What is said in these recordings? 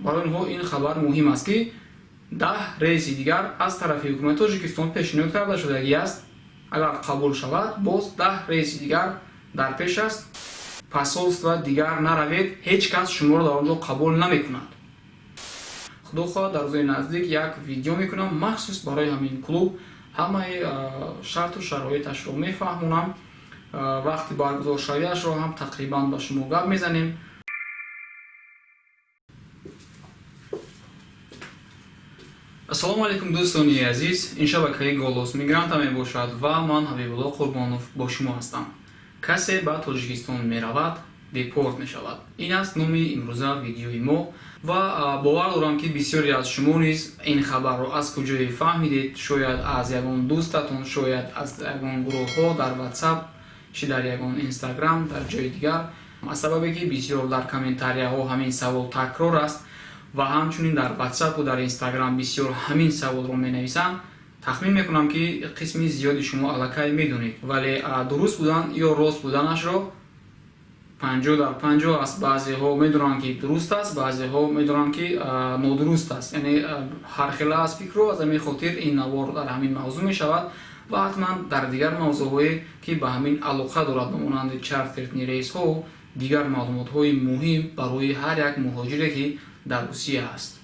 Барои онҳо ин хабар муҳим аст, ки 10 рейси дигар аз тарафи ҳукумати Тоҷикистон пешниҳод карда шудагӣ аст. Агар қабул шавад, боз 10 рейси дигар дар пеш аст. Посольство дигар наравед, ҳеҷ кас шуморо дар он ҷо қабул намекунад. Худо хоҳад, дар рӯзои наздик як видео мекунам махсус барои ҳамин клуб, ҳамаи шарту шароиташро мефаҳмонам, вақти баргузоршавиашро ҳам тақрибан ба шумо гап мезанем. Ассалому алайкум, дӯстони азиз, ин шабакаи Голос Мигранта мебошад ва ман Ҳабибулло Қурбонов бо шумо ҳастам. Касе ба Тоҷикистон меравад, депорт мешавад. Ин аст номи имрӯза видеои мо ва бовар дорам, ки бисёре аз шумо низ ин хабарро аз куҷое фаҳмидед, шояд аз ягон дӯстатон, шояд аз ягон гурӯҳҳо дар WhatsApp, чӣ дар ягон Instagram, дар ҷои дигар. Аз сабабе ки бисёр дар комментарияҳо ҳамин савол такрор аст ва ҳамчунин дар WhatsApp дар Instagram бисёр ҳамин саволро менависанд, тахмин мекунам, ки қисми зиёди шумо аллакай медонед, вале дуруст будан ё рост буданашро 50 дар 50 аст. Баъзеҳо медонанд, ки дуруст аст, баъзеҳо медонанд, ки нодуруст аст, яъне ҳархела аст фикру. Аз ҳамин хотир ин навор дар ҳамин мавзӯъ мешавад ва ҳатман дар дигар мавзӯъҳое, ки ба ҳамин алоқа дорад, ба монанди чартерный рейсҳо, дигар маълумотҳои муҳим барои ҳар як муҳоҷире, ки дар Русия аст.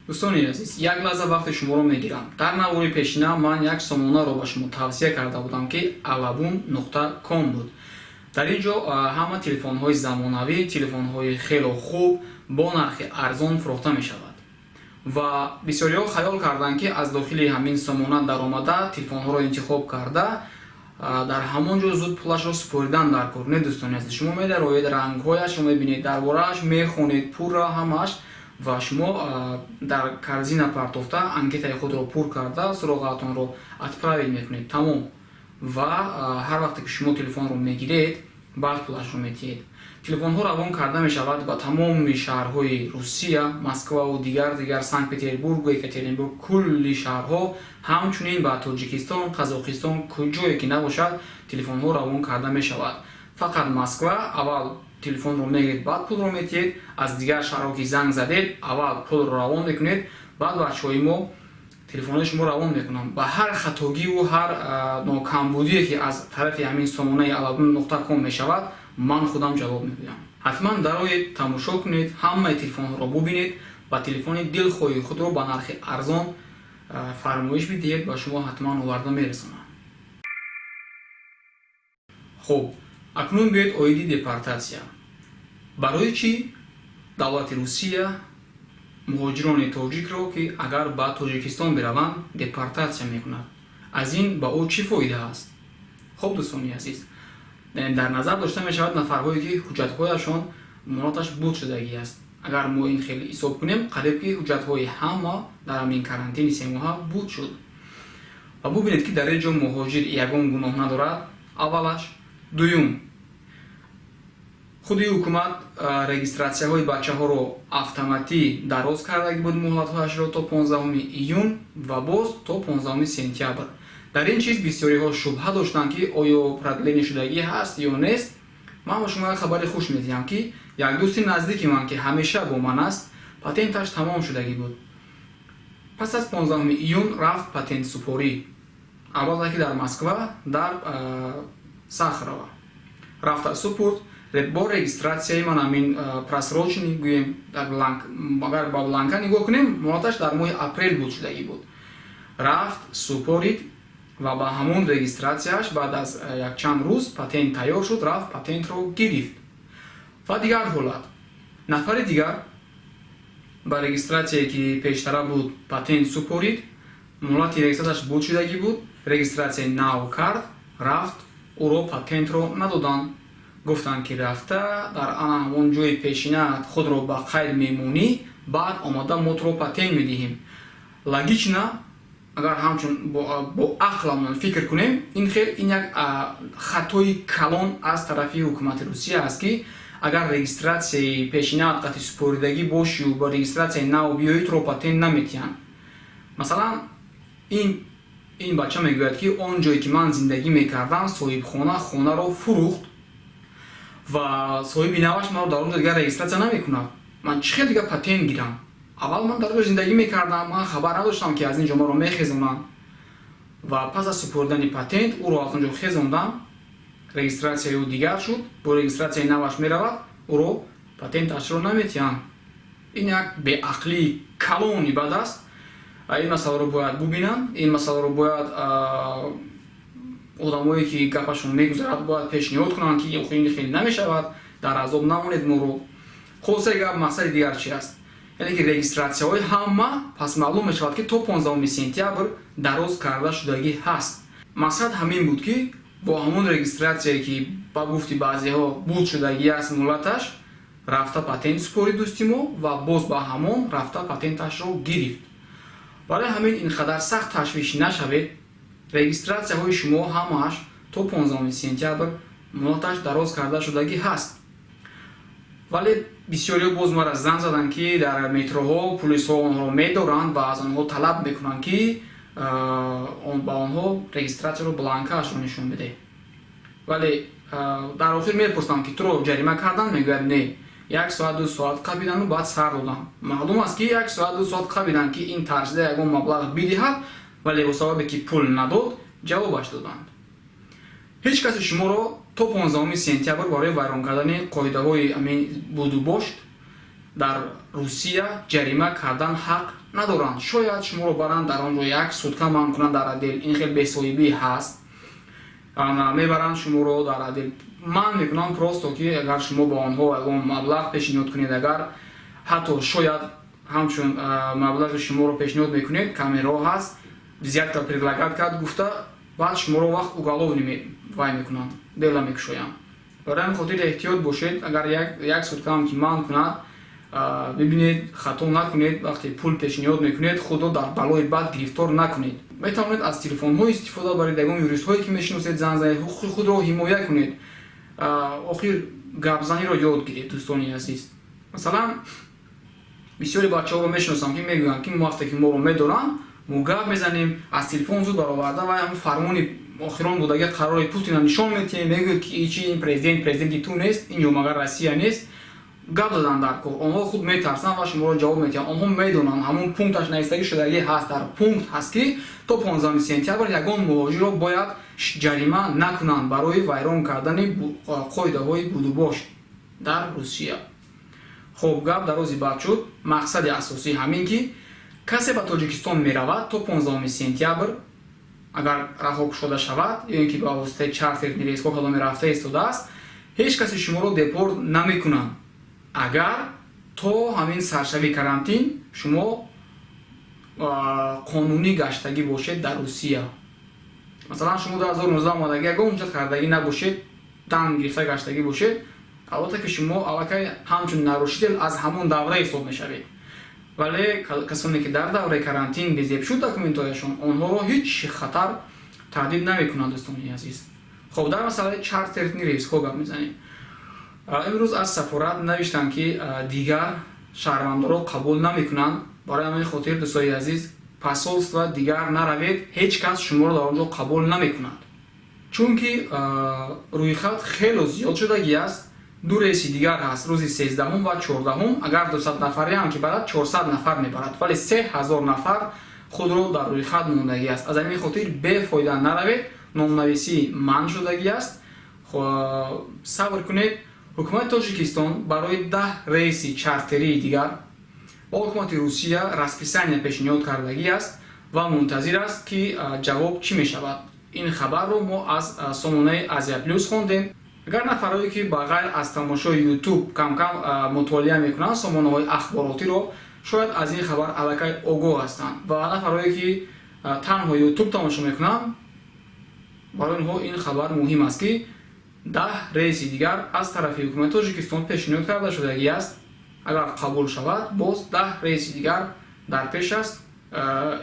Дӯстони азиз, як лаҳза вақти шуморо мегирам. Дар навори пешина ман як сомонаро ба шумо тавсия карда будам, ки alabum.com буд. Дар ин ҷо ҳама телефонҳои замонавӣ, телефонҳои хело хуб бо нархи арзон фурӯхта мешавад ва бисёриҳо хаёл карданд, ки аз дохили ҳамин сомона даромада, телефонҳоро интихоб карда, дар ҳамон ҷо зуд пулашро супоридан дар кор. Не, дӯстони азиз, шумо медароед, рангҳояшро мебинед, дар борааш мехонед пурра ҳамааш ва шумо дар корзина партофта, анкетаи худро пур карда, суроғаатонро отправить мекунед, тамом. Ва ҳар вақте ки шумо телефонро мегиред, баъд пулашро метиҳед. Телефонҳо равон карда мешавад ба тамоми шаҳрҳои Русия, Москваву дигар дигар, Санкт Петербургу Екатеринбург, кулли шаҳрҳо, ҳамчунин ба Тоҷикистон, Қазоқистон, куҷое ки набошад, телефонҳо равон карда мешавад. Фақат Москва аввал телефонро мегиред, баъд пулро метиҳед. Аз дигар шаҳрҳо ки занг задед, аввал пулро равон мекунед, баъд бачаҳои мо телефонҳои шумо равон мекунанд. Ба ҳар хатогиву ҳар нокамбудие, ки аз тарафи ҳамин сомонаи alabum.com мешавад, ман худам ҷавоб мегӯям. Ҳатман дароед, тамошо кунед, ҳамаи телефонҳоро бубинед ва телефони дилхоҳи худро ба нархи арзон фармоиш бидиҳед, ба шумо ҳатман оварда мерасонам. Хуб, акнун биёед оиди депортатсия. Барои чӣ давлати Русия муҳоҷирони тоҷикро, ки агар ба Тоҷикистон бираванд, депортатсия мекунад? Аз ин ба ӯ чӣ фоида аст? Хуб, дӯстони азиз, дар назар дошта мешавад нафарҳое, ки ҳуҷҷатҳояшон муҳлаташ буд шудагӣ аст. Агар мо ин хеле ҳисоб кунем, қариб ки ҳуҷҷатҳои ҳама дар ҳамин карантини 3 моҳа буд шуд. Ва бубинед, ки дар ин ҷо муҳоҷир ягон гуноҳ надорад, аввалаш. Дуюм, худи ҳукумат регистратсияҳои бачаҳоро автоматӣ дароз кардагӣ буд муҳлатҳояшро то 15 июн ва боз то 15 сентябр. Дар ин чиз бисёриҳо шубҳа доштанд, ки оё продление шудагӣ ҳаст ё нест. Ман ба шумо як хабари хуш медиҳам, ки як дӯсти наздики ман, ки ҳамеша бо ман аст, патенташ тамом шудагӣ буд. Пас аз 15 июн рафт патентсупорӣ, албатта ки дар Москва, дар Сахарова рафта супурд. Бо регистратсияи ман ҳамин просроченный гӯем, дар бланк, агар ба бланка нигоҳ кунем, муҳлаташ дар моҳи апрел буд шудагӣ буд. Рафт, супорид ва ба ҳамон регистратсияш баъд аз якчанд рӯз патент тайёр шуд, рафт, патентро гирифт. Ва дигар ҳолат, нафари дигар ба регистратсияе, ки пештара буд, патент супорид, муҳлати регистратсияш буд шудагӣ буд, регистратсияи нав кард, рафт, ӯро патентро надоданд. Гуфтанд, ки рафта дар ана ҳамон ҷои пешина худро ба қайд мемонӣ, баъд омода мо туро патент медиҳем. Логично, агар ҳамчун бо ақламон фикр кунем, ин хел ин як хатои калон аз тарафи ҳукумати Русия аст, ки агар регистратсияи пешинаат қатъи супоридагӣ бошию ба регистратсияи нав биёӣ, туро патент наметиҳанд. Масалан, ин бача мегӯяд, ки он ҷое, ки ман зиндагӣ мекардам, соҳибхона хонаро фурӯхт ва соҳиби наваш маро дар он ҷо дигар регистратсия намекунад. Ман чӣ хел дига патент гирам? Аввал ман дар ҷо зиндагӣ мекардам, ман хабар надоштам, ки аз ин ҷо маро мехезонанд. Ва пас аз супоридани патент ӯро аз он ҷо хезондам, регистрацияи ӯ дигар шуд, бо регистрацияи наваш меравад, ӯро патенташро наметиҳанд. Ин як беақлии калони бад аст. Ин масъаларо бояд бубинанд, ин масъаларо бояд одамое, ки гапашон мегузарад, бояд пешниҳод кунанд, ки ин хеле намешавад, дар азоб намонед моро. Хулосаи гап, мақсади дигар чи аст? Яъне ки регистрацияҳои ҳама пас маълум мешавад, ки то 15 сентябр дароз карда шудагӣ ҳаст. Мақсад ҳамин буд, ки бо ҳамон регистрацияе, ки ба гуфти баъзеҳо буд шудагӣ аст муҳлаташ, рафта патент супорид дӯсти мо ва боз ба ҳамон рафта патенташро гирифт. Барои ҳамин ин қадар сахт ташвиш нашавед. Регистрацияҳои шумо ҳамааш то 15 сентябр муҳлаташ дароз карда шудагӣ ҳаст. Вале бисёриҳо боз мара занг заданд, ки дар метроҳо пулисҳо онҳоро медоранд ва аз онҳо талаб мекунанд, ки ба онҳо регистрацияро, бланкаашро нишон бидеҳ. Вале дар охир мепурсам, ки туро ҷарима карданд? Мегӯяд, не, як соат, 2 соат қапидану баъд сар доданд. Маълум аст, ки як соат, 2 соат қапиданд, ки ин тарсида ягон маблағ бидиҳад, вале бо сабабе ки пул надод, ҷавобаш доданд. Ҳеҷ касе шуморо то 15 сентябр барои вайрон кардани қоидаҳои амин будубошт дар Русия ҷарима кардан ҳақ надоранд. Шояд шуморо баранд, дар он ҷо як сутка манъ кунанд дар отдел. Ин хел бесоҳибӣ ҳаст, мебаранд шуморо дар отдел, манъ мекунанд, просто ки агар шумо ба онҳо ягон маблағ пешниҳод кунед, агар ҳатто шояд ҳамчун маблағи шуморо пешниҳод мекунед, камераҳо ҳаст, взятка предлагать кард гуфта, баъд шуморо вақт уголовный вай мекунанд, дело мекушоянд. Барои ҳамин хотир эҳтиёт бошед. Агар як суткаам ки манъ кунад, бибинед, хато накунед. Вақте пул пешниҳод мекунед, худро дар балои бад гирифтор накунед. Метавонед аз телефонҳо истифода баред, ягон юристҳое, ки мешиносед, занг занед, ҳуқуқи худро ҳимоя кунед. Охир гапзаниро ёд гиред, дӯстони азиз. Масалан, бисёри бачаҳоро мешиносам, ки мегӯянд, ки вақте ки моро медоранд, мо гап мезанем, аз телефон зуд бароварда ва ҳамн фармони охирон будаги қарори Путина нишон метиҳем. Мегӯяд, ки чи, ин президент президенти ту нест, ин ҷо магар Россия нест? Гап задан дар кор, онҳо худ метарсанд ва шуморо ҷавоб метиҳанд. Онҳо медонанд, ҳамон пункташ навистагӣ шудагӣ ҳаст, дар пункт ҳаст, ки то 15 сентябр ягон муҳоҷирро бояд ҷарима накунанд барои вайрон кардани қоидаҳои будубош дар Русия. Хуб, гап дарози бад шуд. Мақсади асосӣ ҳамин, ки касе ба Тоҷикистон меравад, то 15 сентябр агар раҳо кушода шавад ё ин ки ба воситаи чартерный рейсҳо кадоме рафта истодааст, ҳеҷ касе шуморо депорт намекунанд, агар то ҳамин саршави карантин шумо қонунӣ гаштагӣ бошед дар Русия. Масалан, шумо 2019 омадагӣ, ягон ҳуҷҷат кардагӣ набошед, дан гирифта гаштагӣ бошед, албатта ки шумо аллакай ҳамчун нарушитель аз ҳамон давра ҳисоб мешавед. Вале касоне, ки дар давраи карантин безеб шуд документҳояшон, онҳоро ҳеҷ хатар таҳдид намекунанд, дӯстони азиз. Хоб, дар масъалаи чартерный рейсҳо гап мезанем. Имрӯз аз сафорат навиштанд, ки дигар шаҳрвандоро қабул намекунанд. Барои ҳамин хотир, дӯстои азиз, посольство дигар наравед, ҳеҷ кас шуморо дар он ҷо қабул намекунад, чунки рӯйхат хело зиёд шудагӣ аст. Ду рейси дигар ҳаст, рӯзи 13-ҳум ва 14-ҳум. Агар 200 нафариам ки барад, 400 нафар мебарад, вале 3000 нафар худро дар рӯйхат мондагӣ аст. Аз ҳамин хотир бефоида наравед, номнависӣ манъ шудагӣ аст, сабр кунед. Ҳукумати Тоҷикистон барои 10 рейси чартерии дигар ба ҳукумати Русия расписание пешниҳод кардагӣ аст ва мунтазир аст, ки ҷавоб чӣ мешавад. Ин хабарро мо аз сомонаи Азия Плюс хондем. Агар нафарое, ки ба ғайр аз тамошои Ютуб камкам мутолиа мекунанд сомонаҳои ахборотиро, шояд аз ин хабар аллакай огоҳ ҳастанд, ва нафарое, ки танҳо Ютуб тамошо мекунанд, барои онҳо ин хабар муҳим аст, ки 10 рейси дигар аз тарафи ҳукумати Тоҷикистон пешниҳод карда шудагӣ аст. Агар қабул шавад, боз 10 рейси дигар дар пеш аст.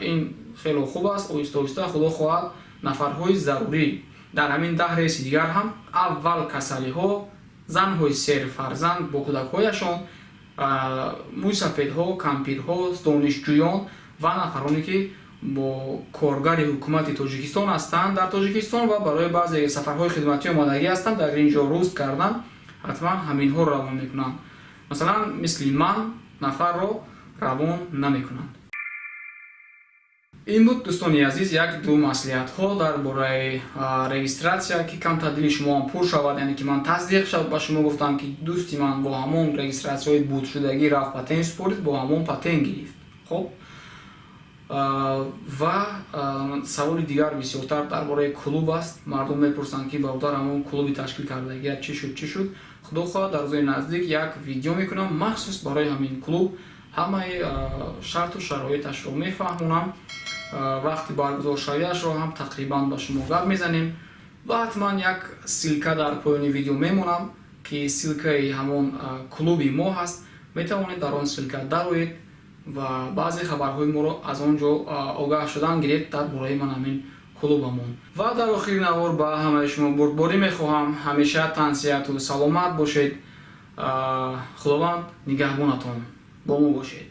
Ин хело хуб аст. Оҳиста оҳиста, худо хоҳад, нафарҳои зарурӣ дар ҳамин 10 рейси дигар ҳам аввал касалиҳо, занҳои серфарзанд бо кӯдакҳояшон, мӯйсафедҳо, кампирҳо, донишҷӯён ва нафароне, ки бо коргари ҳукумати Тоҷикистон ҳастанд дар Тоҷикистон ва барои баъзе сафарҳои хидматӣ омодагӣ ҳастанд, дар ин ҷо руст кардан, ҳатман ҳаминҳоро равон мекунанд. Масалан, мисли ман нафарро равон намекунанд. Ин буд, дӯстони азиз, як ду маслиҳатҳо дар бораи регистрация, ки камтар дили шумоам пур шавад, яъне ки ман тасдиқ шавад. Ба шумо гуфтам, ки дӯсти ман бо ҳамон регистрация ҳои будшудагӣ рафт, патент супорид, бо ҳамон патент гирифт. Хоб, ва саволи дигар бисёртар дар бораи клуб аст. Мардум мепурсанд, ки бародар, ҳамон клуби ташкил кардагият чӣ шуд, чӣ шуд? Худо хоҳад, дар рӯзои наздик як видео мекунам махсус барои ҳамин клуб, ҳамаи шарту шароиташро мефаҳмонам, вақти баргузоршавиашро ҳам тақрибан ба шумо гап мезанем ва ҳатман як ссылка дар поёни видео мемонам, ки ссылка и ҳамон клуби мо ҳаст. Метавонед дар он ссылка дароед ва баъзе хабарҳои моро аз он ҷо огаҳ шудан гиред дар бораи ман ҳамин клубамон. Ва дар охири навор ба ҳамаи шумо бурдборӣ мехоҳам. Ҳамеша тансиҳату саломат бошед. Худованд нигаҳбонатон, бо мо бошед.